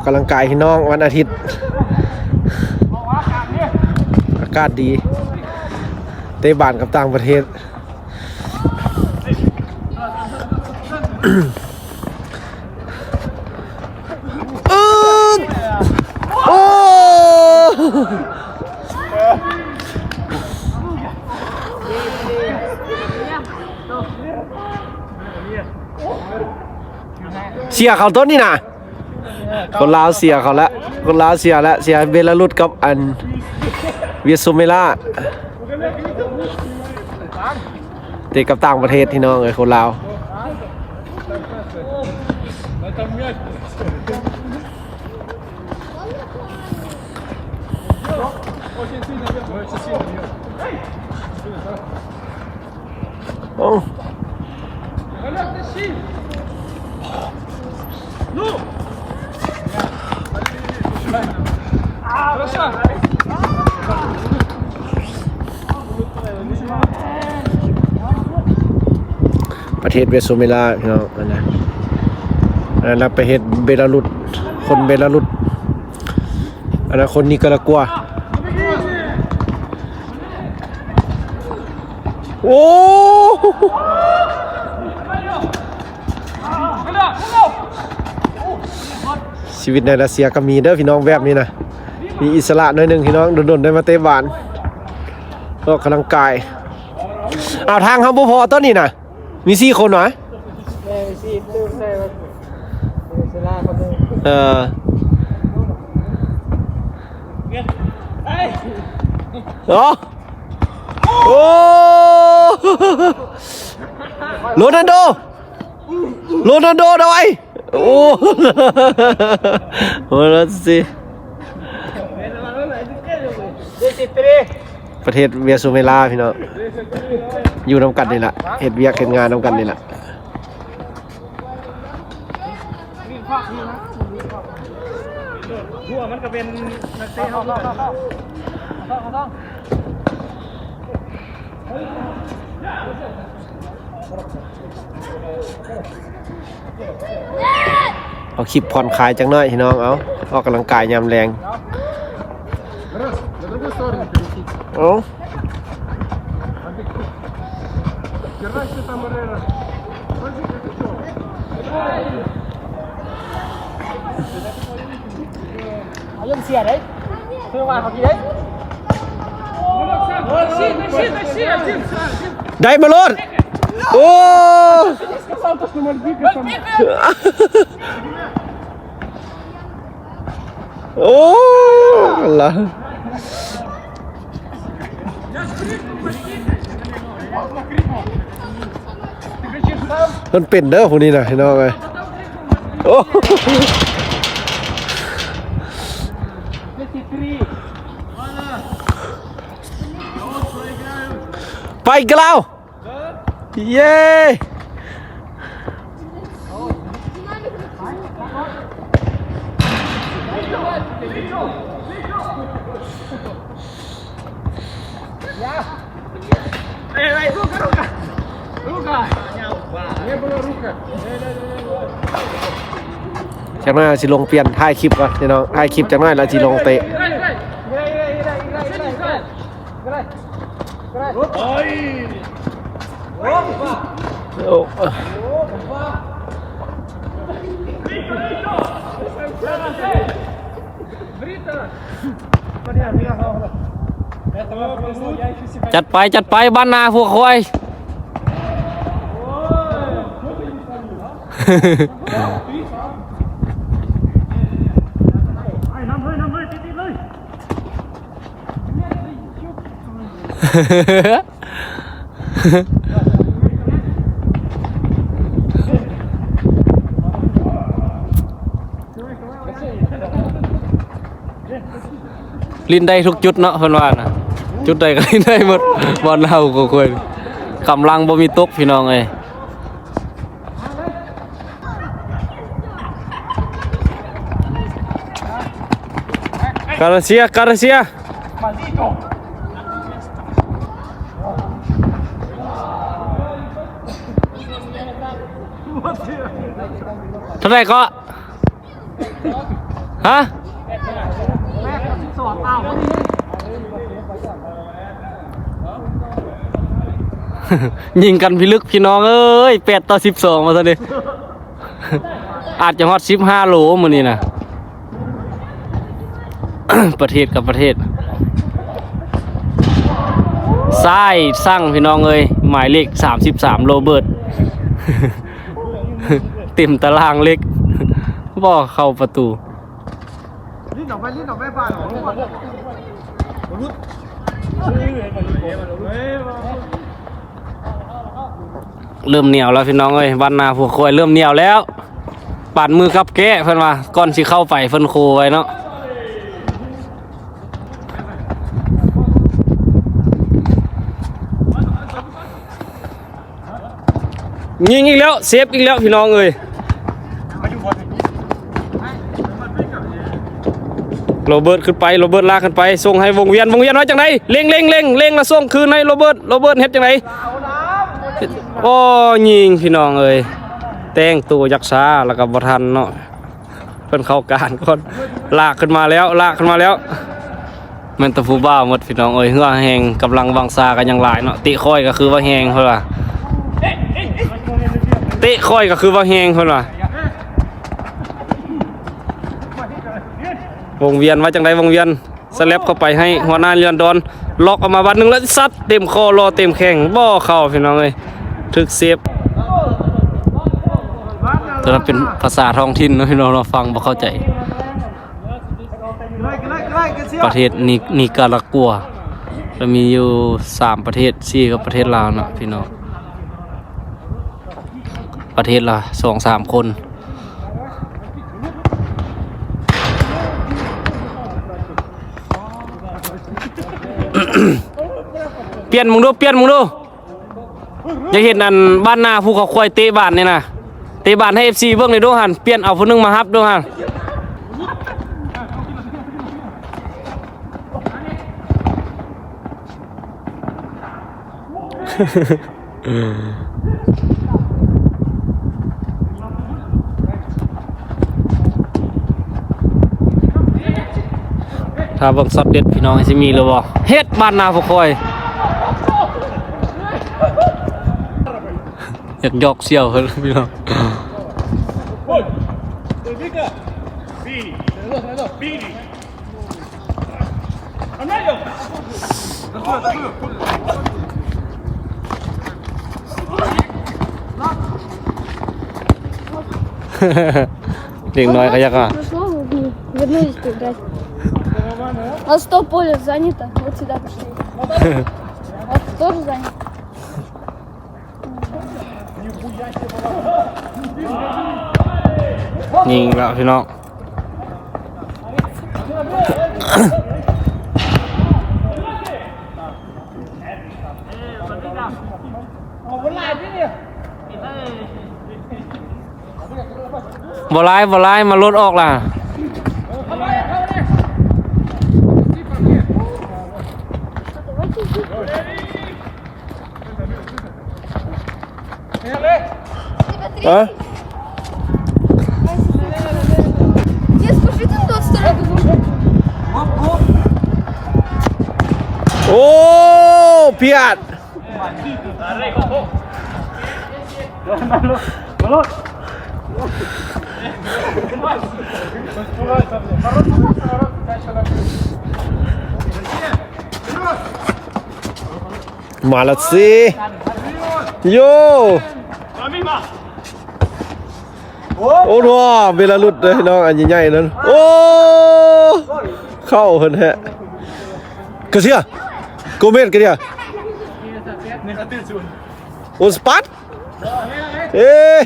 ອອກກຳລັງກາຍພີ່ນ້ອງ ວັນອາທິດ ອາກາດດີ ເຕະບານກັບຕ່າງປະເທດ. ອືດ ໂອ້ ເສຍເຂົາຕົ້ນນີ້ນະ. ຄົນລາວເສຍເຂົາລະ ຄົນລາວເສຍລະ ເສຍເບລາຣຸດກັບອັນ ເວເນຊູເອລາ ເຕະກັບຕ່າງປະເທດພີ່ນ້ອງເອີຍ ຄົນລາວ. ໂອ້ ປະເທດເວເນຊູເອລາ ພີ່ນ້ອງ ອັນນັ້ນ ອັນນັ້ນລະປະເທດເບລາຣຸດ ຄົນເບລາຣຸດ ອັນນັ້ນຄົນນີກາຣາກົວ. ໂອ້ ຊີວິດໃນຣັດເຊຍກໍມີເດີພີ່ນ້ອງ ແບບນີ້ນະ ມີອິດສະຫຼະໜ້ອຍໜຶ່ງພີ່ນ້ອງ ດົນໆໄດ້ມາເຕະບານ ອອກກຳລັງກາຍ. ອ້າວ ທາງເຮົາບໍ່ພໍຕອນນີ້ນະ ມີສີ່ຄົນຫວາ? ເອີ ມີສີ່ ຕື່ມໃສ່ວ່າເວເນຊູເອລາເຂົາເດີ. ເອີ ໂອ້ ໂອ້ ໂຣນັນໂດ ໂຣນັນໂດ ດອຍ ໂອ້ ໂອ້ ລາຊິ ປະເທດເວເນຊູເອລາ ພີ່ນ້ອງ ຢູ່ນຳກັນນີ້ລະ ເຮັດວຽກເຮັດງານນຳກັນນີ້ລະ. ຫົວມັນກໍເປັນນັກເຕະເຮົາຄືກັນ. ເອົາຄລິບຜ່ອນຄາຍຈັກໜ້ອຍພີ່ນ້ອງ ເອົາ ອອກກຳລັງກາຍຍາມແລງ. ເອົາ ໄດ້ມາໂລດ ໂອ້ ໂອ້ ລະ ມັນເປັນເດີຜູ້ນີ້ນະ ພີ່ນ້ອງເອີຍ ໂອ້ ໄປກະລາວ. ເຢ້ ຈັກໜ້ອຍຊິລົງປ່ຽນ ຖ່າຍຄລິບກ່ອນພີ່ນ້ອງ ຖ່າຍຄລິບຈັກໜ້ອຍແລ້ວຊິລົງເຕະ. ຈັດໄປ ຈັດໄປ ບ້ານນາພວກຄວາຍ. ຫຼິ້ນໄດ້ທຸກຈຸດເນາະ ເພິ່ນວ່ານະ ຈຸດໃດກໍຫຼິ້ນໄດ້ໝົດ ບ່ອນເຮົາກໍຄວນ ກຳລັງບໍ່ມີຕົກ ພີ່ນ້ອງເອີຍ. ກາເຣເຊຍ ກາເຣເຊຍ ເທົ່າໃດເກາະ? ເ ຮະ? ຍິງກັນພິລຶກພີ່ນ້ອງເອີຍ ແປດຕໍ່ສິບສອງ ວ່າຊັ້ນເດ. ອາດຈະຮອດສິບຫ້າໂລມື້ນີ້ນະ. ປະເທດກັບປະເທດ ຊ້າຍສັ່ງພີ່ນ້ອງເອີຍ ໝາຍເລກສາມສິບສາມ ໂຣເບີດ ເຕັມຕາລາງເຫຼັກ ບໍ່ເຂົ້າປະຕູ. ເລີ່ມໜຽວແລ້ວພີ່ນ້ອງເອີຍ ບ້ານນາຫົວຄວາຍເລີ່ມໜຽວແລ້ວ. ປານມືກັບແກ້ເພິ່ນວ່າ ກ່ອນຊິເຂົ້າໄປເພິ່ນໂຄໄວ້ເນາະ. ຍິງອີກແລ້ວ ເຊບອີກແລ້ວພີ່ນ້ອງເອີຍ. ໂຣເບີດຂຶ້ນໄປ ໂຣເບີດລາກຂຶ້ນໄປ ສົ່ງໃຫ້ວົງວຽນ ວົງວຽນວ່າຈັ່ງໃດ ເລັງ ເລັງ ເລັງ ເລັງ ແລ້ວສົ່ງຄືນໃຫ້ໂຣເບີດ ໂຣເບີດເຮັດຈັ່ງໃດ ໂອ້ ຍິງພີ່ນ້ອງເອີຍ ແຕ່ງໂຕຈັກຊ້າ ແລ້ວກໍບໍ່ທັນເນາະ. ເພິ່ນເຂົ້າການກ່ອນ ລາກຂຶ້ນມາແລ້ວ ລາກຂຶ້ນມາແລ້ວ. ແມ່ນແຕ່ຜູ້ບ່າວໝົດພີ່ນ້ອງເອີຍ ເຫື່ອແຮງກຳລັງວັງຊາກໍຍັງຫຼາຍເນາະ. ເຕະຂ້ອຍກໍຄືວ່າແຮງເພິ່ນວ່າ ເຕະຂ້ອຍກໍຄືວ່າແຮງເພິ່ນວ່າ. ວົງວຽນວ່າຈັ່ງໃດ ວົງວຽນ ສະແລັບເຂົ້າໄປໃຫ້ຫົວໜ້າລອນດອນ ລັອກອອກມາບາດໜຶ່ງ ແລ້ວຊັດເຕັມຂໍ້ລໍເຕັມແຂ້ງ ບໍ່ເຂົ້າພີ່ນ້ອງເອີຍ ຖືກເຊບ. ໂຕນັ້ນເປັນພາສາທ້ອງຖິ່ນເນາະພີ່ນ້ອງເນາະ ຟັງບໍ່ເຂົ້າໃຈ. ປະເທດນິ ນິກາຣາກົວ ລະມີຢູ່ສາມປະເທດ ສີ່ກັບປະເທດລາວເນາະພີ່ນ້ອງ ປະເທດລະສອງສາມຄົນ. ປ່ຽນເບິ່ງດູ ປ່ຽນເບິ່ງດູ. ຢາກເຫັນອັນບ້ານນາພູເຂົາຄວາຍເຕະບານນີ້ນະ ເຕະບານໃຫ້ເອັຟຊີເບິ່ງແດ່ດູຫັ້ນ ປ່ຽນເອົາຜູ້ໜຶ່ງມາຮັບດູຫັ້ນ. ຖ້າເບິ່ງຊັອດເດັດພີ່ນ້ອງ ຊິມີຫຼືບໍ່ ເຮັດບ້ານນາຜູ້ຄອຍ ຢາກຢອກສ່ຽວເພິ່ນພີ່ນ້ອງ. ເດັກນ້ອຍກໍຢາກວ່າ Вернулись поиграть. А что, поле занято? Вот сюда пошли. Вот тоже занято. ຍິງແລ້ວພີ່ນ້ອງ. ບໍ່ຫຼາຍ ບໍ່ຫຼາຍ ມາລົດອອກລະ. А? Не, скажи, там тот второй. ໂອ້ ພຽດ. Молодцы! Йо! ໂອ້ ໂອ້ ເວລາຫຼຸດເດ້ນ້ອງ ອັນໃຫຍ່ໆນັ້ນ. ໂອ້ ເຂົ້າເພິ່ນແທ້. Косья! Комент, где? Он спать? Э!